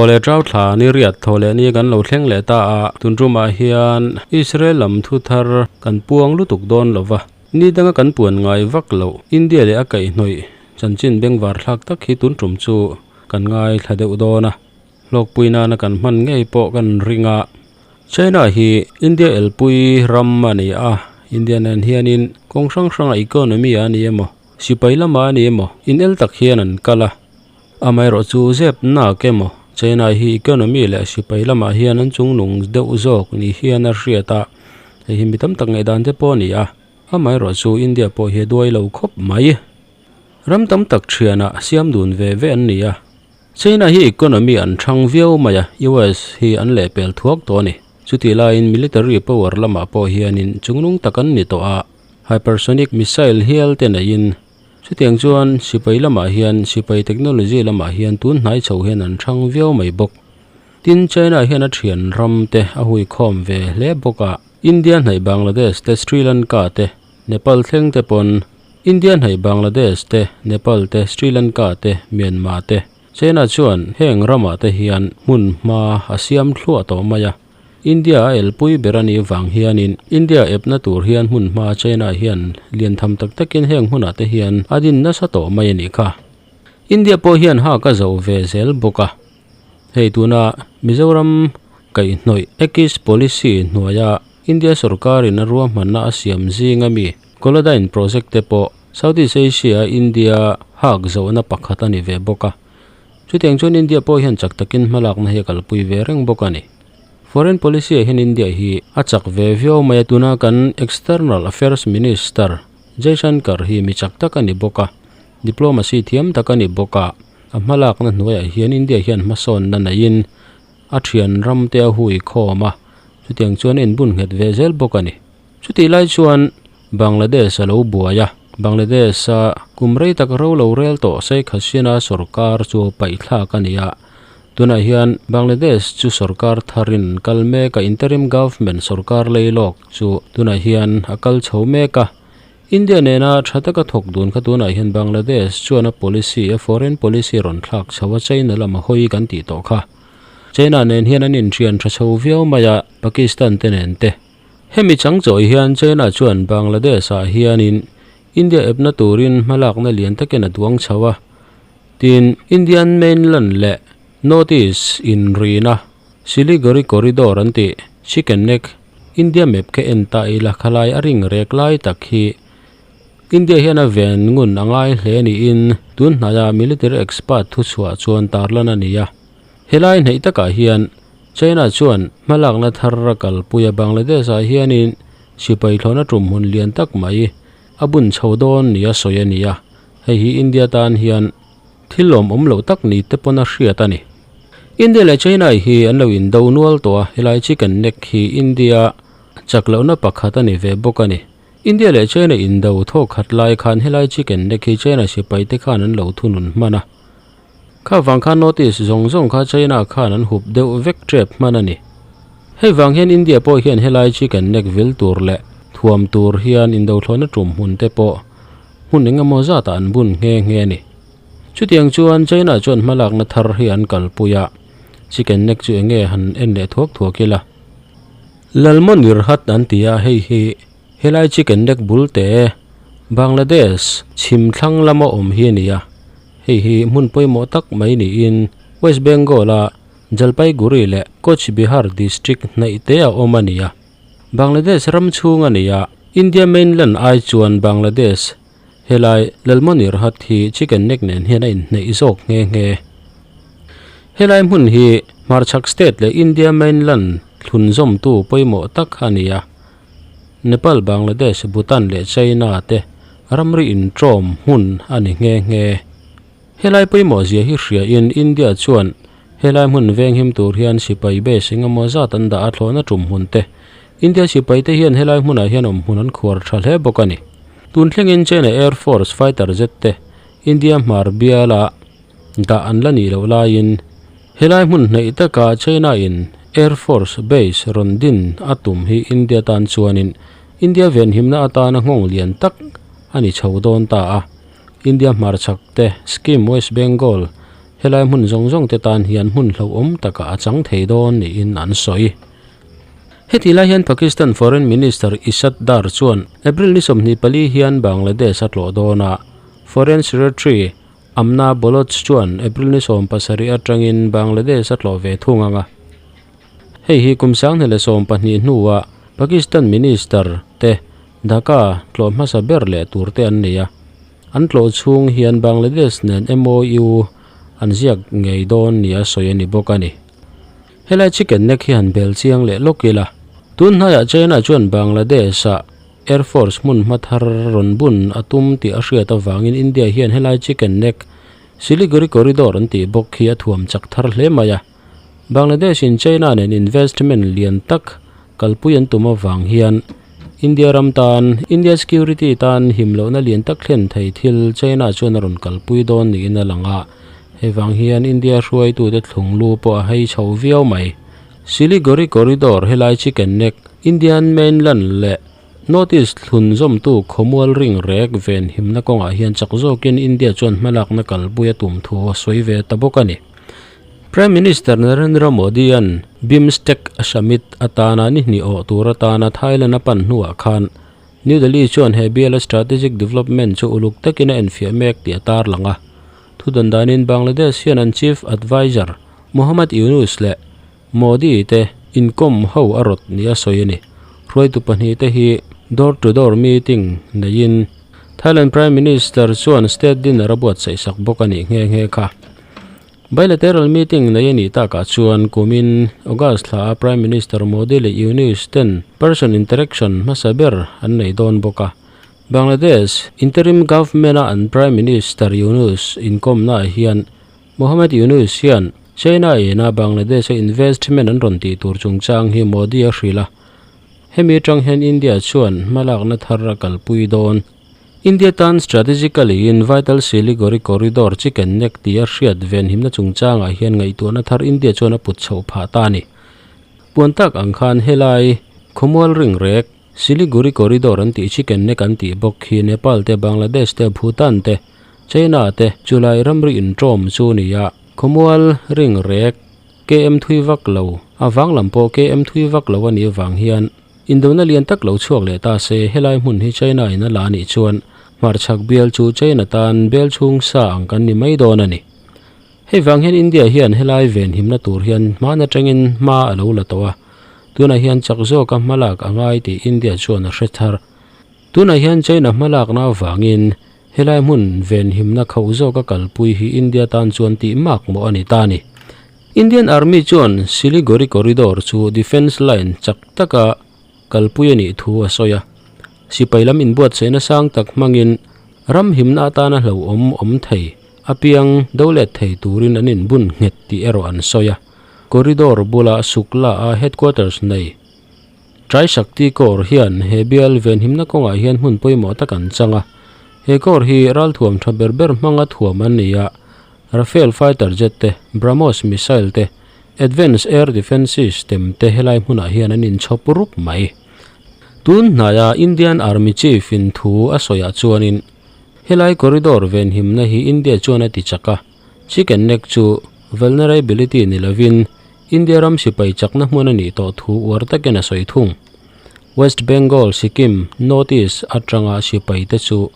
Awle Trau thla ni riat thaw leh ni kan lo thleng leh ta a, tun tumah hian Israel lam thu thar kan puang lutuk dawn lo va, ni danga kan puan ngai vak loh India leh a kaihhnawih chanchin bengvar thlak tak hi tun tum chu kan ngaithla deuh dawn a, hlawkpui nana kan hman ngei pawh kan ring a. China hi India elpui ram a ni a, India nen hianin kawng hrang hranga economy a ni emaw, sipai lamah a ni emaw inel tak hian an kal a. Amaherawh chu zep nak emaw China hi economy leh sipai lamah hian an chungnung deuh zawk ni hian a hriat a, hei hi mi tam tak ngaihdan te pawh a ni a, amaherawh chu India pawh hi a duai lo khawp mai. Ram tam tak thianah siam dun ve ve an ni a, China hi economy an thang viau mai a, US hi an lehpel thuak tawh a ni. Chutih laiin military power lamah pawh hianin chungnung tak an ni tawh a, hypersonic missile hial te neiin Chutiang chuan sipai lamah hian sipai technology lamah hian tun hnai chho hian an thang viau mai bawk. Tin, China hian a thian ram te a hui khawm ve hle bawk a, India hnaih Bangladesh te Sri Lanka te Nepal thleng te pawn India hnaih Bangladesh te Nepal te Sri Lanka te Myanmar te China chuan heng ramah te hian hmun hma a siam thluah tawh mai a. India a elpui ber a nih vang hianin India epna tur hian hmun hma China hian lian tham tak takin heng hmunah te hian a din nasa tawh mai a nih kha. India pawh hian hak a zoh ve zel bawk a. Hei tuna Mizoram kaihhnawih Act East Policy hnuaia India sorkarin a ruahmanna a siam zing ami Kolodyne Project te pawh Southeast Asia a India hak zohna pakhat a ni ve bawk a. Chutiang chuan India pawh hian chak takin hmalakna hi a kalpui ve reng bawk a ni. Foreign policy ah hian India hi a chak ve viau mai a, tuna kan External Affairs Minister Jaishankar hi mi chak tak a ni bawk a, diplomacy thiam tak a ni bawk a, a hmalakna hnuaiah hian India hian hmasawnna neiin a thian ram te a hui khawm a, chutiang chuan a inbun nghet ve zel bawk a ni. Chutih lai chuan Bangladesh a lo buai a, Bangladesh-a kum rei tak ro lo rel tawh Sheikh Hasina sorkar chu paihthlak a ni a. Tunah hian Bangladesh chu sorkar tharin kal mek a, interim government sorkar lei lawk chu tunah hian a kal chho mek a. India nena tha taka thawk dun kha tunah hian Bangladesh chuan a policy, a foreign policy rawn thlak chho a, China lama hawi kan tih tawh kha. China nen hian an inṭhian tha chho viau mai a, Pakistan te nen te. Hemi changchawi hian China chuan Bangladesh-ah hianin India epna turin hmalakna lian takin a duang chho a. Tin, Indian mainland leh North East inrina Siliguri Corridor an tih Chicken Neck, India map kha en ta ila khalai a ring rek lai tak hi India hian a ven ngun a ngai hle niin tun hnaia military expert thuchhuah chuan tarlan a ni a. Helai hnaih takah hian China chuan hmalakna thar a kalpui a, Bangladesh-ah hianin sipai thlawhna tum hmun lian tak mai a bun chho dawn nia sawi a ni a, hei hi India tan hian thil lawmawm loh tak ni te pawn a hriat a ni. India leh China hi an lo indo nual tawh a, helai chicken neck hi India chak lohna pakhat a ni ve bawk a ni. India leh China indo thawk khat lai khan helai chicken neck hi China sipai te khan an lo thunun hman a. Kha vang khan notice zawng zawng kha China khan an hup deuh vek tep hman a ni. Hei vang hian India pawh hian helai chicken neck vil tur leh thuam tur hian indothlawhna tum hmun te pawh hmun eng emaw zatah an bun nghe nghe a ni. Chutiang chuan China chuan hmalakna thar hi an kalpui a, chicken neck chu enge han en leh thuak thuak ila. Lalmonirhat an ti a, hei hi helai chicken neck bul te Bangladesh chhim thlang lama awm hi a ni a. Hei hi hmun pawimawh tak mai niin West Bengal-a Jalpaiguri leh Cooch Behar district hnaih te a awm a ni a. Bangladesh ram chhung a ni a, India mainland ai chuan Bangladesh helai Lalmonirhat hi chicken neck nen hian a inhneih zawk nghe nghe. Helai hmun hi hmarchhak state leh India mainland thlunzawmtu pawimawh tak a ni a. Nepal, Bangladesh, Bhutan leh China te ramri intawm hmun a ni nghe nghe. Helai pawimawh zia hi hria in India chuan helai hmun venghim tur hian sipai base engemaw zat an dah a thlawhna tum hmun te. India sipai te hian helai hmunah hian awm hmun an khuar tha hle bawk a ni. Tun thlengin China Air Force fighter jet te India hmar biala dah an la nih loh laiin helai hmun hnaih taka China in Air Force base rawn din a tum hi India tan chuanin India venhimna atana nghawng lian tak a ni chho dawn ta a. India hmarchhak te scheme West Bengal. Helai hmun zawng zawng te tan hian hmun hlauhawm takah a chang thei dawn niin an sawi. Hetih lai hian Pakistan Foreign Minister Ishaq Dar chuan April ni 24 hian Bangladesh a tlawh dawn a, Foreign Secretary Amna Baloch chuan April ni 17 atangin Bangladesh a tlawh ve thung ang a. Hei hi kum 2012 hnuah Pakistan Minister te Dhaka tlawh hmasa ber leh tur te an nei a. An tlawh chhung hian Bangladesh nen MOU an ziak ngei dawn nia sawi a ni bawk a ni. Helai chicken neck hi han bel chiang leh lawk ila. Tun hnaiah China chuan Bangladesh-ah Air Force hmun hma thar rawn bun a tum tih a hriat avangin India hian helai chicken neck, Siliguri corridor an tih bawk hi a thuam chak thar hle mai a. Bangladesh in China nen investment lian tak kalpui an tum avang hian India ram tan, India security tan him lohna lian tak thlen thei thil China chuan a rawn kalpui dawn niin a lang a. Hei vang hian India hruaitute thlung lu pawh a hei chho viau mai. Siliguri corridor helai chicken neck, Indian mainland leh North East thlun zawmtu khawmual ring rek ven himna kawngah hian chak zawkin India chuan hmalakna kalpui a tum thu a sawi ve ta bawk a ni. Prime Minister Narendra Modi-a'n BIMSTEC Summit atana ni hnih awh tur atana Thailand a pan hnuah khan New Delhi chuan he biala strategic development chu uluk takin a enfiah mek tih a tarlang a. Thu dan danin Bangladesh hian an Chief Adviser Muhammad Yunus leh Modi te inkawm ho a rawt nia sawi a ni. Hruaitu pahnih te hi door to door meeting neiin Thailand Prime Minister chuan state dinner a buatsaih sak bawk a nih nghe nghe kha. Bilateral meeting nei a nih takah chuan kumin August thla a Prime Minister Modi leh Yunus ten person interaction hmasa ber an nei dawn bawk a. Bangladesh interim government a an Prime Minister Yunus inkawmnaah hian Mohammed Yunus hian China ina Bangladesh-a investment an rawn tih tur chungchang hi Modi a hrilh a, hemi atang hian India chuan hmalakna thar a kalpui dawn. India tan strategically in vital Siliguri corridor chicken neck tih a hriat venhimna chungchangah hian ngaihtuahna thar India chuan a put chhoh phah ta a ni. Puan tak ang khan helai khawmual ring rek Siliguri corridor an tih chicken neck an tih bawk hi Nepal te, Bangladesh te, Bhutan te, China te chulai ramri intawm chu ni a, khawmual ring rek KM thui vak lo, a vang lam pawh KM thui vak lo a nih avang hian indona lian tak lo chhuak leh ta se helai hmun hi China in a la anih chuan hmarchhak bial chu China tan bel chhung sa ang kan ni mai dawn a ni. Hei vang hian India hian helai venhimna tur hian hman atangin hma a lo la tawh a, tunah hian chak zawka hmalak a ngai tih India chuan a hre thar. Tunah hian China hmalakna avangin Helai hmun venhimna khauh zawka kalpui hi India tan chuan tih mak mawh a ni ta a ni. Indian Army chuan Siliguri Corridor chu defence line chak taka kalpui a nih thu a sawi a. Sipai lam inbuatsaihna sang tak hmangin ram himna atana hlauhawm awm thei apiang do let thei turin an inbun nghet tih erawh an sawi a. Corridor bula Sukla a headquarters nei Trai Shakti Corps hian he bial venhimna kawngah hian hmun pawimawh tak an chang a. He Corps hi ralthuam tha ber ber hmanga thuam an ni a, Rafale fighter jet te, BrahMos missile te, Advanced Air Defence System te helai hmunah hian an inchhawp rup mai. Tun hnaia Indian Army Chief in thu a sawiah chuanin helai corridor venhimna hi India chuan a ti chak a, Chicken neck chu vulnerability ni lovin India ram sipai chakna hmun a nih tawh thu uar takin a sawi thung. West Bengal, Sikkim, North East atanga sipai te chu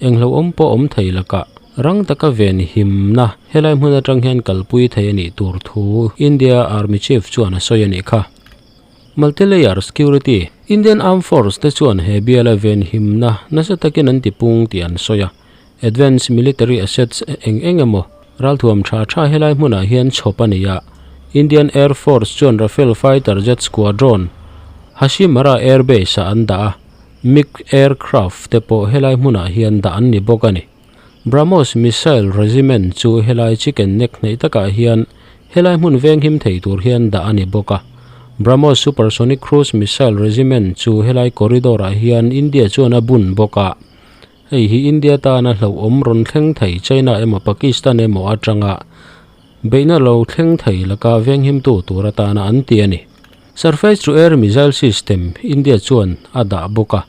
enghlauhawm pawh awm thei lakah rang taka ven himna helai hmun atang hian kalpui thei a nih tur thu India Army Chief chuan a sawi a nih kha. Multi-layer security, Indian Armed Force te chuan he biala ven himna nasa takin an tipung tih an sawi a. Advance Military Assets eng eng emaw ralthuam tha tha helai hmunah hian chhawp a ni a, Indian Air Force chuan Rafale fighter jet squadron Hashimara Air Base ah an dah a, MiG aircraft te pawh helai hmunah hian dah an ni bawk a ni. BrahMos missile regiment chu helai chicken neck hnaih takah hian helai hmun venghim thei tur hian dah a ni bawk a. BrahMos supersonic cruise missile regiment chu helai corridor ah hian India chuan a bun bawk a. Hei hi India tana hlauhawm rawn thleng thei China emaw Pakistan emaw atanga beihna lo thleng thei laka venghimtu tur atana an ti a ni. Surface to Air Missile System India chuan a dah bawk a.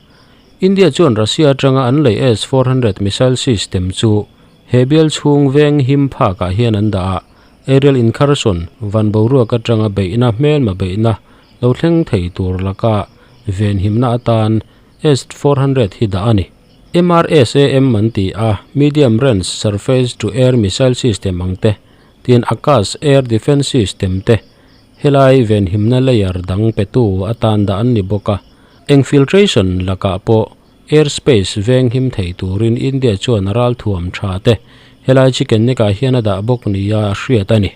India chuan Russia atanga an lei S 400 missile system chu. He bial chhung veng him phakah hian an dah a, aerial incursion, van boruak atanga beihna hmelma beihna lo thleng thei tur laka venhimna atan S-400 hi dah a ni. MRSAM an ti a, Medium Range Surface to Air Missile System ang te, tin Akash Air Defence System te helai venhimna layer dang petu atan dah an ni bawk a. Eng filtration lakah pawh airspace venghim thei turin India chuan ralthuam tha te helai chicken neck ah hian a dah bawk nia hriat a ni.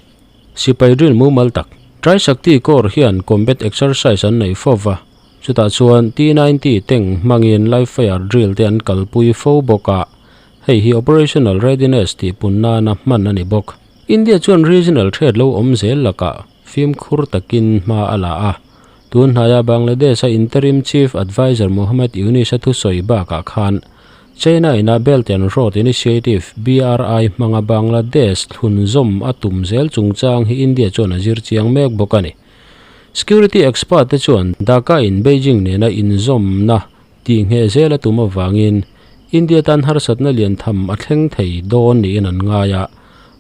Sipai drill mumal tak Trishakti Corps hian combat exercise an nei fo va, chutah chuan T-90 tank hmangin live fire drill te an kalpui fo bawk a, hei hi operational readiness tih pun nana hman a ni bawk. India chuan regional threat lo awm zel lakah fimkhur takin hma a la a. Tun hnaia Bangladesh-a interim chief adviser Muhammad Yunus-a thusawi bakah khan China ina Belt and Road Initiative, BRI, hmanga Bangladesh thlunzawm a tum zel chungchang hi India chuan a zir chiang mek bawk a ni. Security expert te chuan Dhaka in Beijing nena inzawmna tih ngheh zel a tum avangin India tan harsatna lian tham a thleng thei dawn niin an ngai a.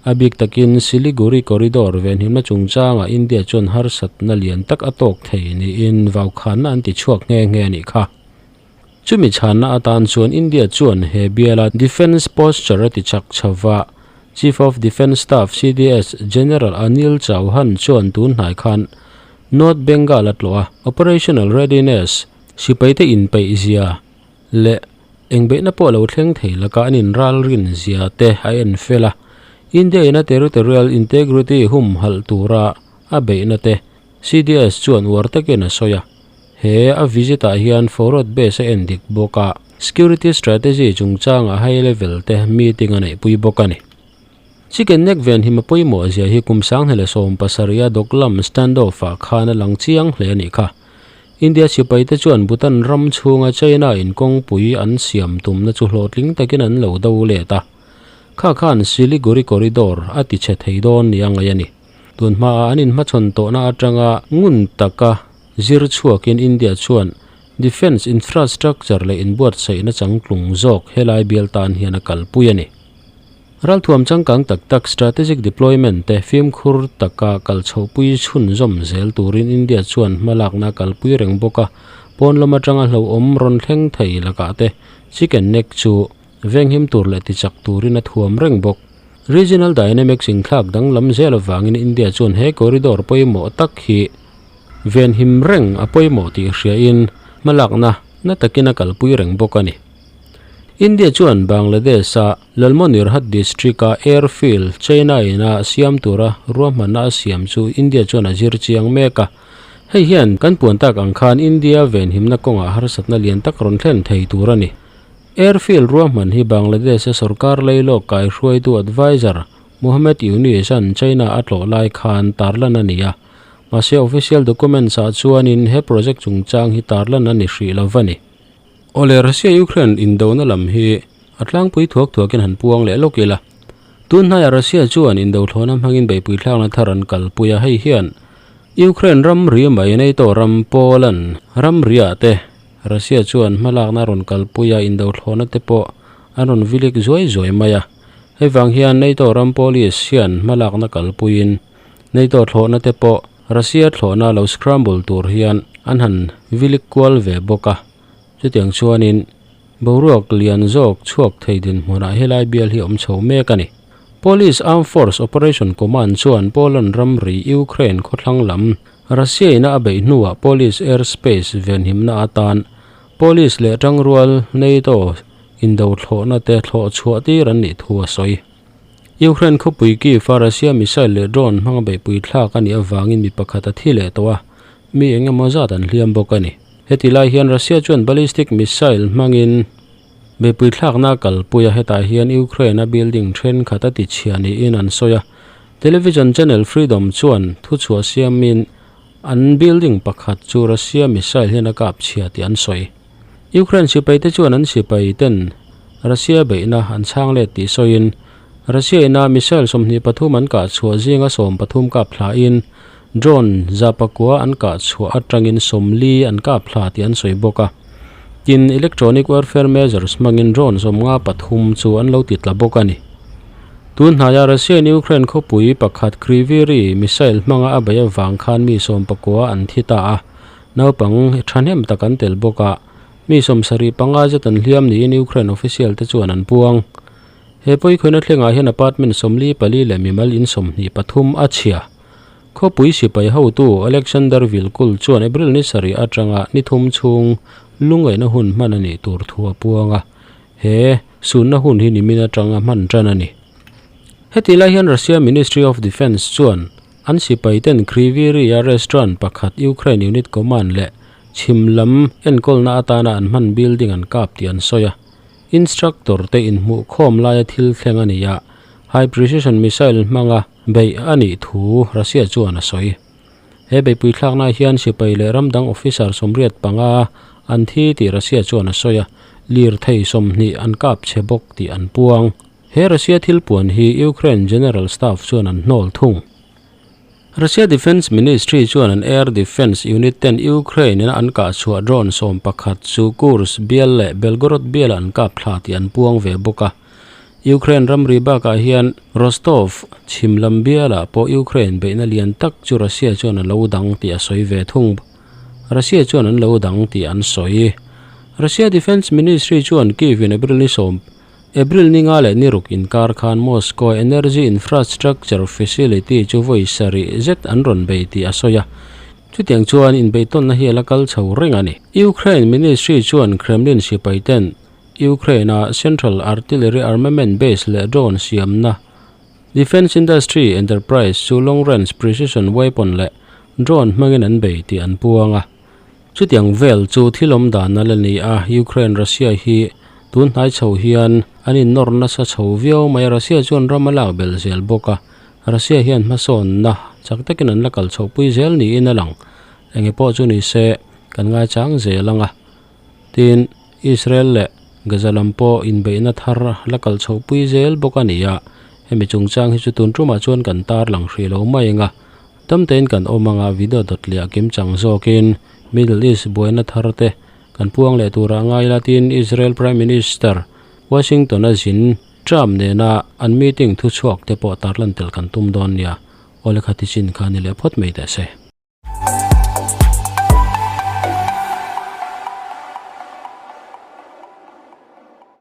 A bik takin Siliguri Corridor venhimna chungchangah India chuan harsatna lian tak a tawk thei niin vaukhanna an ti chhuak nghe nghe a nih kha. Chumi chhanna atan chuan India chuan he biala Defence Posture a ti chak chho va, Chief of Defence Staff, CDS, General Anil Chauhan chuan tun hnai khan North Bengal a tlawh a, Operational Readiness, Sipaite inpeih zia leh engbeihna pawh lo thleng thei laka an inral rin zia te a en fel a. India ina territorial integrity humhalh tura a beihna te CDS chuan uar takin a sawi a. He a visit ah hian forward base a en dik bawk a, security strategy chungchangah high level te meeting a neihpui bawk a ni. Chicken neck venhim a pawimawh zia hi kum sanghnih leh 70 a Doklam standoff ah khan a lang chiang hle a nih kha. India sipaite chuan Bhutan ram chhunga China in kawngpui an siam tumna chu hlawhtling takin an lo do let a. Kha khan Siliguri Corridor a ti chhe thei dawn nia ngaih a ni. Tun hmaah an inhmachhawn tawhna atanga ngun taka zir chhuakin India chuan Defence infrastructure leh inbuatsaihna changtlung zawk helai bial tan hian a kalpui a ni. Ralthuam changkang tak tak strategic deployment te fimkhur taka kal chhohpui chhunzawm zel turin India chuan hmalakna a kalpui reng bawk a, pawn lam atanga hlauhawm rawn thleng thei lakah te chicken neck chu venghim tur leh tichak turin a thuam reng bawk. Regional dynamics inthlak danglam zel avangin India chuan he corridor pawimawh tak hi venhim reng a pawimawh tih hriain hmalakna na takin a kalpui reng bawk a ni. India chuan Bangladesh-a Lalmonirhat district-a airfield China-in a siam tura ruahmanna a siam chu India chuan a zir chiang mek a. Hei hian kan puan tak ang khan India venhimna kawngah harsatna lian tak rawn thlen thei tur a ni. Airfield ruahman hi Bangladesh-a sorkar leilawk kaihruaitu adviser Mohammed Yunus-a'n China a tlawh lai khan tarlan a ni a. Mahse official documents-ah chuanin he project chungchang hi tarlan a ni hrih lo va ni. Awle, Russia-Ukraine indona lam hi a tlangpui thuak thuakin han puang leh lawk ila. Tun hnaiah Russia chuan indothlawna hmangin beihpui thlakna thar an kalpui a, hei hian Ukraine ram ri mai NATO ram Poland ram riah te Russia chuan hmalakna a rawn kalpui a, indothlawna te pawh an rawn vilik zuai zuai mai a. Hei vang hian NATO ram Polish hian hmalakna kalpuiin NATO thlawhna te pawh Russia thlawhna lo scramble tur hian an han vilik kual ve bawk a, chutiang chuanin boruak lian zawk chhuak thei dinhmunah helai bial hi awm chho mek a ni. Polish Armed Force Operation Command chuan Poland ramri Ukraine khawthlang lam Russia ina a beih hnuah Polish airspace venhimna atan Polish leh tangrual NATO indo thlawhna te thlawh chhuah tir an nih thu a sawi. Ukraine khawpui Kyiv a Russia missile leh drone hmanga beihpui thlak a nih avangin mi pakhat a thi leh tawh a, mi eng emaw zat an hliam bawk a ni. Heti lai hian Russia chuan ballistic missile hmangin beihpui thlakna a kalpui a, hetah hian Ukraine a building thenkhat a ti chhia niin an sawi a. Television channel Freedom chuan thuchhuah siamin an building pakhat chu Russia missile hian a kap chhia tih an sawi. Ukraine sipaite chuan an sipai ten Russia beihna an chhang let tih sawiin, Russia ina missile 23 an kah chhuah zinga 13 kap thlain drone 100 an kah chhuah atangin 40 an kap thla tih an sawi bawk a. Tin, electronic warfare measures hmangin drone 53 chu an lo ti tla bawk a ni. Tun hnaia Russia in Ukraine khawpui pakhat Kryvyi Rih missile hmanga a beih avang khan mi sawmpakua an thi ta a, naupang thahnem tak an tel bawk a, mi 75 zet an hliam niin Ukraine official te chuan an puang. He pawikhawiina thlengah hian apartment 44 leh mimal in 23 a chhia. Khawpui sipai hotu Alexander Vilkul chuan April ni sarih atanga ni thum chhung lungngaihna hun hman a nih tur thu a puang a, he sunna hun hi nimin atanga hman tan a ni. Heti lai hian Russia Ministry of Defence chuan an sipai ten Kryvyi Rih-a restaurant pakhat Ukraine unit command leh chhim lam enkawlna atana an hman building an kap tih an sawi a. Instructor te inhmuh khawm laia thil thleng a ni a, high precision missile hmanga beih a nih thu Russia chuan a sawi. He beihpui thlakna hian sipai leh ram dang officer 85 an thi tih Russia chuan a sawi a, lirthei 20 an kap chhe bawk tih an puang. He Russia thil puan hi Ukraine General Staff chuan an hnawl thung. Russia Defence Ministry chuan an air defence unit ten Ukraine ina an kah chhuah drone 11 chu Kursk bial leh Belgorod bialah an kap thla tih an puang ve bawk a. Ukraine ramri bakah hian Rostov chhim lam bialah pawh Ukraine beihna lian tak chu Russia chuan a lo dang tih a sawi ve thung. Russia chuan an lo dang tih an sawi. Russia Defence Ministry chuan Kyiv in April ni sawm April ni nga leh ni ruk inkar khan Moscow Energy Infrastructure Facility chu vawi sarih zet an rawn bei tih a sawi a. Chutiang chuan inbeihtawnna hi a la kal chho reng a ni. Ukraine Ministry chuan Kremlin sipai ten Ukraine-a Central Artillery Armament Base leh drone siamna Defence Industry Enterprise chu long-range precision weapon leh drone hmangin an bei tih an puang a. Chutiang vel chu thil awm dan a la ni a, Ukraine Russia hi tun hnai chho hian an innawr nasa chho viau mai a, Russia chuan ram a lak belh zel bawk a, Russia hian hmasawnna chak takin an la kal chhohpui zel niin a lang. Enge pawh chu ni se kan ngaichang zel ang a, tin Israel leh Gaza lam pawh inbeihna thar la kal chhohpui zel bawk a ni a, hemi chungchang hi chu tun tumah chuan kan tarlang hrih lo mai ang a. Tamtein kan awm anga video dawt leh a kim chang zawkin Middle East buaina thar te kan puang leh turah ngai la tiin Israel Prime Minister Washington a zin Trump nena an meeting thu chhuak te pawh tarlan tel kan tum dawn nia. Aw lekha ti chin kha ni leh phawt mai teh se.